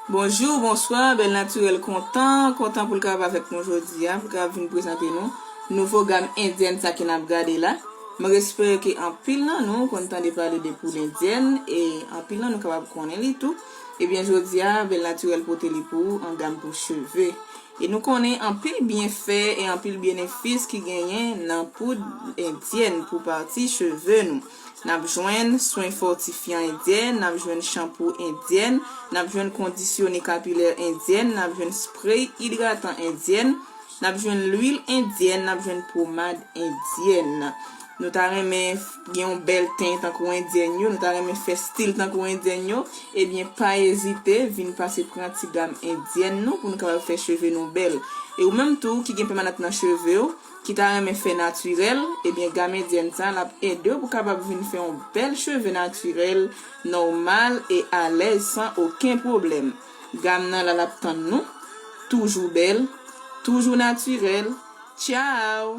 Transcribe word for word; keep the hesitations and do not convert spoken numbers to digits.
Bonjou, bonswa, Bèl Natirèl kontan, kontan pou l kapab avèk nou jodi a, pou l kapab vin prezante nou nouvo gam endyèn sa ke n ap gade la. Mwen espere ke anpil nan nou konn tande pale de poud endyèn e anpil nan nou kapab konnen li tou. Ebyen, jodi a, Bèl Natirèl pote li pou ou an gam pou cheve. E nou konnen anpil byenfè e anpil benefis ki genyen nan poud endyèn pou pati cheve nou. N ap jwenn swen fòtifyan endyèn, n ap jwenn chanpou endyèn, n ap jwenn kondisyone kapilè endyèn, n ap jwenn sprey idratan endyèn, n ap jwenn lwil endyèn, n ap jwenn pomad endyèn. Nou ta renmen gen yon bèl ten tankou endyèn yo, nou ta renmen fè stil tankou endyèn yo, ebyen pa ezite vin pase pran ti gam endyèn nou pou nou kapab fè cheve nou bèl. E ou menm tou ki gen pèmanant nan cheve w, ki ta renmen fè natirèl, ebyen gam endyèn sa l ap ede w pou kapab vin fè yon bèl cheve natirèl, nòmal e alèz san okenn pwoblèm. Gam nan la l ap tann nou, toujou bèl, toujou natirèl. Tchaw!